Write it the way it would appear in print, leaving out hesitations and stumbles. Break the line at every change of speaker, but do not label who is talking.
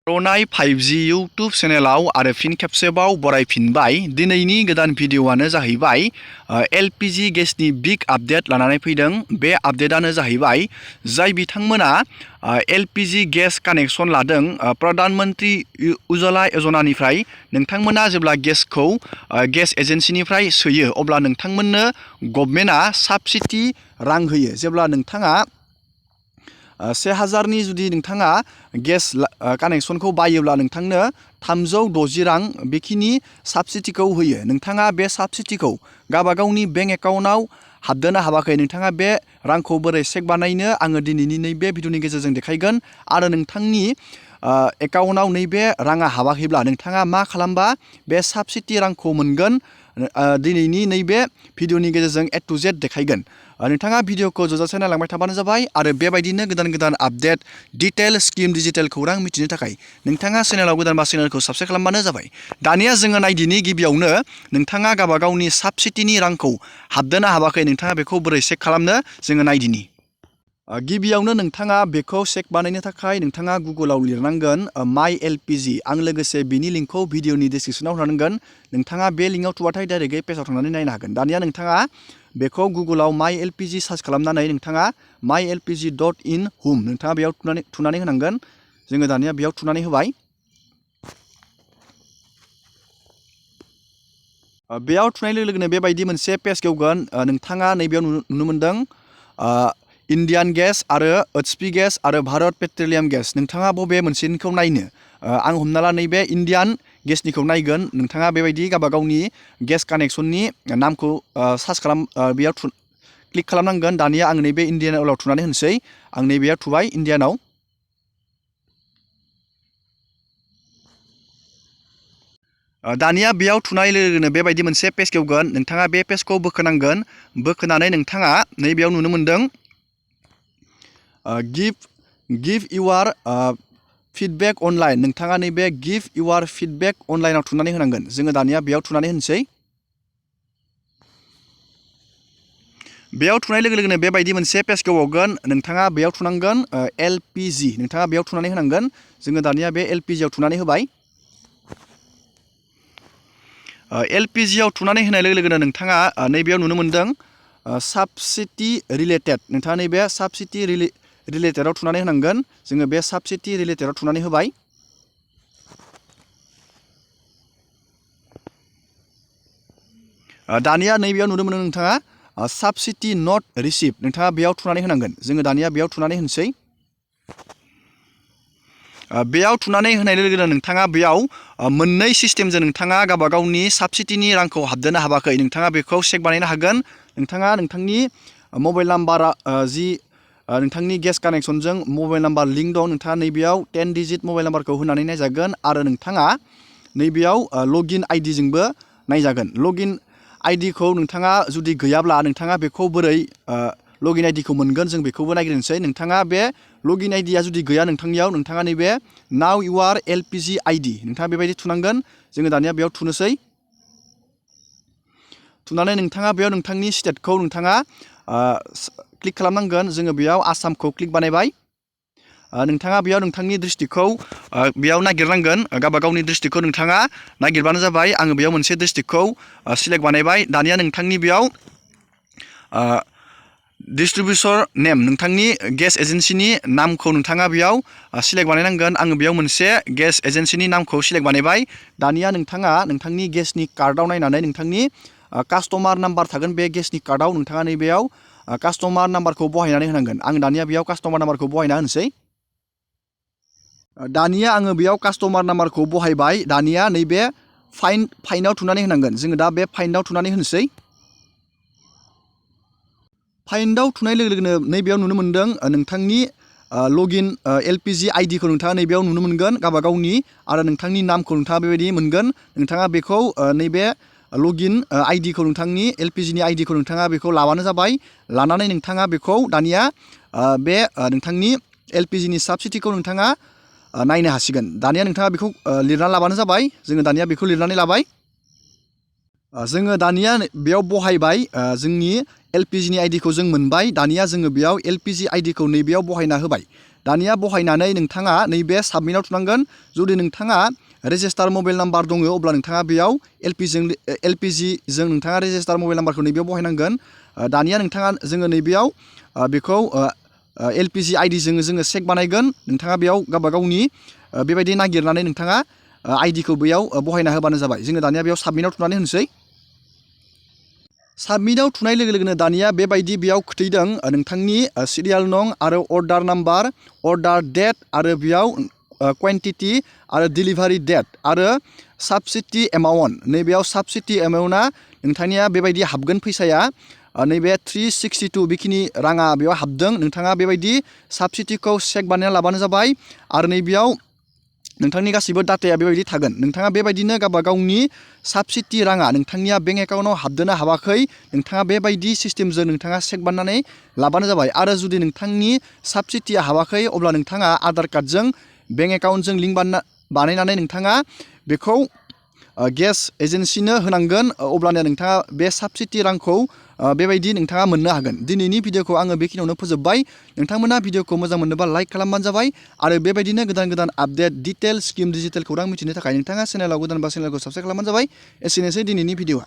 रनाय 5G YouTube चेनेलाव आरो फिन खेबसेबाव बरायफिनबाय। दिनैनि गोदान भिडिअ'आनो जाहैबाय LPG गेसनि बिग आपडेट लानानै फैदों। बे आपडेटआनो जाहैबाय जाय बिथांमोना LPG गेस कानेक्सन लादों प्रधान मन्त्रि उज्ज्वला योजनानिफ्राय नोंथांमोना जेब्ला गेसखौ गेस एजेन्सिनिफ्राय सोयो अब्ला नोंथांमोननो गभर्नमेन्टआ साबसिडि रां होयो। जेब्ला नोंथाङा 1000नि जुदि नोंथाङा गेस कानेक्सनखौ बायोब्ला नोंथांनो 360 रां बेखिनि साबसिडिखौ होयो। नोंथाङा बे साबसिडिखौ गावबागावनि बेंक एकाउन्टआव हाबदोना हाबाखै, नोंथाङा बे रांखौ बोरै चेक बानायनो आङो दिनैनि नैबे भिडिअनि गेजेरजों देखायगोन। आरो नोंथांनि एकाउन्टआव नैबे राङा हाबाखैब्ला नोंथाङा मा खालामबा बे साबसिडि रांखौ मोनगोन दिनैनि नैबे भिडिअनि गेजेरजों A to Z देखायगोन। नोंथाङा भिडिअखौ जोबजासे नायलांबाय थाबानो जाबाय आरो बेबायदिनो गोदान गोदान आपडेट डिटेल स्किम डिजिटेल खौरां मिथिनो थाखाय नोंथाङा चेनेलाव गोदानबा चेनेलखौ साबस्क्राइब खालामबानो जाबाय। दानिया जोङो नायदिनि गिबियावनो नोंथाङा गावबागावनि साबसिडिनि रांखौ हाबदोना हाबाखै नोंथाङा बेखौ बोरै चेक खालामनो जोङो नायदिनि। गिबियावनो नोंथाङा बेखौ चेक बानायनो थाखाय नोंथाङा गुगोलाव लिरनांगोन माइ LPG। आं लोगोसे बिनि लिंकखौ भिडिअनि डिसक्रिपसनाव होनांगोन। नोंथाङा बे लिंकआव थुबाथाय डाइरेक्टयै पेजाव थांनानै नायनो हागोन। दानिया नोंथाङा बेखौ गुगोलाव माइ LPG सार्च खालामनानै नोंथाङा mylpg.in home नोंथाङा बेयाव थुनानै होनांगोन। जोङो दानिया बेयाव थुनानै होबाय। बेयाव थुनाय लोगो लोगोनो बेबायदि मोनसे पेज गेवगोन। नोंथाङा नैबेयाव नुनो मोनदों इन्डियान गेस आरो HP गेस आरो भारत पेट्रलियाम गेस। नोंथाङा बबे मोनसेनिखौ नायनो? आं हमना ला नैबे इन्डियान गेसनिखौ नायगोन। नोंथाङा बेबायदि गावबागावनि गेस कानेक्सननि नामखौ सार्च खालाम बेयाव क्लिक खालामनांगोन। दानिया आं नैबे इन्डियानाव थुनानै होनोसै। आं नैबेयाव थुबाय इन्डियानाव। दानिया बेयाव थुनाय लोगो लोगोनो बेबायदि मोनसे पेज गेवगोन। नोंथाङा बे पेजखौ बोखोनांगोन। बोखोनानै नोंथाङा नैबेयाव नुनो मोनदों गिभ इउआर फिडबेक अनलाइन। नोंथाङा नैबे गिभ इउआर फिडबेक अनलाइनाव थुनानै होनांगोन। जोङो दानिया बेयाव थुनानै होनोसै। बेयाव थुनाय लोगो लोगोनो बेबायदि मोनसे पेज गेवबावगोन। नोंथाङा बेयाव थुनांगोन LPG। नोंथाङा बेयाव थुनानै होनांगोन। जोङो दानिया बे LPG आव थुनानै होबाय। LPG आव थुनानै होनाय लोगो लोगोनो नोंथाङा नैबेयाव नुनो मोनदों साबसिडि रिलेटेड। नोंथाङा नैबे साबसिडि रिलेटेडआव थुनानै होनांगोन। जोङो बे साबसिडि रिलेटेडआव थुनानै होबाय। दानिया नैबेयाव नुनो मोनो नोंथाङा साबसिडि नट रिसिभ। नोंथाङा बेयाव थुनानै होनांगोन। जोङो दानिया बेयाव थुनानै होनोसै। बेयाव थुनानै होनाय लोगो लोगोनो नोंथाङा बेयाव मोननै सिस्टेमजों नोंथाङा गावबागावनि साबसिडिनि रांखौ हाबदोना हाबाखै नोंथाङा बेखौ चेक बानायनो हागोन। नोंथाङा नोंथांनि मबाइल नाम्बारा जि नोंथांनि गेस कानेक्सनजों मबाइल नाम्बार लिंक दं नोंथाङा नैबेयाव 10 डिजिट मबाइल नाम्बारखौ होनानै नायजागोन। आरो नोंथाङा नैबेयाव लगइन आइडिजोंबो नायजागोन। लगइन आइडिखौ नोंथाङा जुदि गैयाब्ला नोंथाङा बेखौ बोरै लगइन आइडिखौ मोनगोन जों बेखौबो नायग्रोनोसै। नोंथाङा बे लगइन आइडिया जुदि गैया नोंथांनियाव नोंथाङा नैबे नाउ इउआर LPG ID नोंथाङा बेबायदि थुनांगोन। जोङो दानिया बेयाव थुनोसै। थुनानै नोंथाङा बेयाव नोंथांनि स्टेटखौ नोंथाङा क्लिक खालामनांगोन। जोङो बेयाव आसामखौ क्लिक बानायबाय। नोंथाङा बेयाव नोंथांनि डिस्ट्रिक्टखौ बेयाव नागिरनांगोन। गावबागावनि डिस्ट्रिक्टखौ नोंथाङा नागिरबानो जाबाय। आङो बेयाव मोनसे डिस्ट्रिक्टखौ सिलेक्ट बानायबाय। दानिया नोंथांनि बेयाव डिस्ट्रिबिउटर नेम नोंथांनि गेस एजेन्सिनि नामखौ नोंथाङा बेयाव सिलेक्ट बानायनांगोन। आङो बेयाव मोनसे गेस एजेन्सिनि नामखौ सिलेक्ट बानायबाय। दानिया नोंथाङा नोंथांनि गेसनि कार्डआव नायनानै नोंथांनि कास्टमार नाम्बार थागोन बे गेसनि कार्डआव नोंथाङा नैबेयाव कास्टमार नाम्बारखौ बहायनानै होनांगोन। आं दानिया बेयाव कास्टमार नाम्बारखौ बहायना होनोसै। दानिया आङो बेयाव कास्टमार नाम्बारखौ बहायबाय। दानिया नैबे फाइन्डआव थुनानै होनांगोन। जोङो दा बे फाइन्डआव थुनानै होनोसै। फाइन्डआव थुनाय लोगो लोगोनो नैबेयाव नुनो मोनदों नोंथांनि लगइन LPG आइडिखौ नोंथाङा नैबेयाव नुनो मोनगोन गावबागावनि। आरो नोंथांनि नामखौ नोंथाङा बेबायदि मोनगोन। नोंथाङा बेखौ नैबे लगइन आइडिखौ नोंथांनि LPGनि आइडिखौ नोंथाङा बेखौ लाबानो जाबाय। लानानै नोंथाङा बेखौ दानिया बे नोंथांनि LPGनि साबसिडिखौ नोंथाङा नायनो हासिगोन। दानिया नोंथाङा बेखौ लिरना लाबानो जाबाय। जोङो दानिया बेखौ लिरनानै लाबाय। जोङो दानिया बेयाव बहायबाय। जोंनि LPGनि आइडिखौ जों मोनबाय। दानिया जोङो बेयाव LPG आइडिखौ नैबेयाव बहायना होबाय। दानिया बहायनानै नोंथाङा नैबे साबमिटआव थुनांगोन। जुदि नोंथाङा रेजिस्टार मबाइल नाम्बार दङ अब्ला नोंथाङा बेयाव LPGजों नोंथाङा रेजिस्टार मबाइल नाम्बारखौ नैबेयाव बहायनांगोन। दानिया जोङो नैबेयाव बेखौ LPG आइडिजों जोङो चेक बानायगोन। नोंथाङा बेयाव गावबा गावनि बेबायदि नागिरनानै नोंथाङा आइडिखौ बेयाव बहायना होबानो जाबाय। जोङो दानिया बेयाव साबमिटआव थुनानै होनोसै। साबमिटआव थुनाय लोगो लोगोनो दानिया बेबायदि बेयाव खोथैदों नोंथांनि सिरियाल नं आरो अर्डार नाम्बार, अर्डार डेट आरो बेयाव क्वान्टिटि आरो डिलिभारि डेट आरो साबसिडि एमाउन्ट। नैबेयाव साबसिडि एमाउन्टआ नोंथांनिया बेबायदि हाबगोन फैसाया नैबे 362 बेखिनि राङा बेयाव हाबदों। नोंथाङा बेबायदि साबसिडिखौ चेक बानायना लाबानो जाबाय आरो नैबेयाव नोंथांनि गासैबो डाटाया बेबायदि थागोन। नोंथाङा बेबायदिनो गावबा गावनि साबसिडि राङा नोंथांनिया बेंक एकाउन्टआव हाबदोंना हाबाखै नोंथाङा बेबायदि सिस्टेमजों नोंथाङा चेक बानायनानै लाबानो जाबाय। आरो जुदि नोंथांनि साबसिडिया हाबाखै अब्ला नोंथाङा आधार कार्डजों बेंक एकाउन्टजों लिंक बानायनानै नोंथाङा बेखौ गेस एजेन्सिनो होनांगोन। अब्लानिया नोंथाङा बे साबसिडि रांखौ बेबायदि नोंथाङा मोननो हागोन। दिनैनि भिडिअखौ आङो बेखिनियावनो फोजोबबाय। नोंथांमोना भिडिअखौ मोजां मोनोबा लाइक खालामबानो जाबाय आरो बेबायदिनो गोदान गोदान आपडेट डिटेल स्किम डिजिटेल खौरां मिथिनो थाखाय नोंथाङा चेनेलाव गोदानबा चेनेलखौ साबस्क्राइब खालामबानो जाबाय। एसेनोसै दिनैनि भिडिअआ।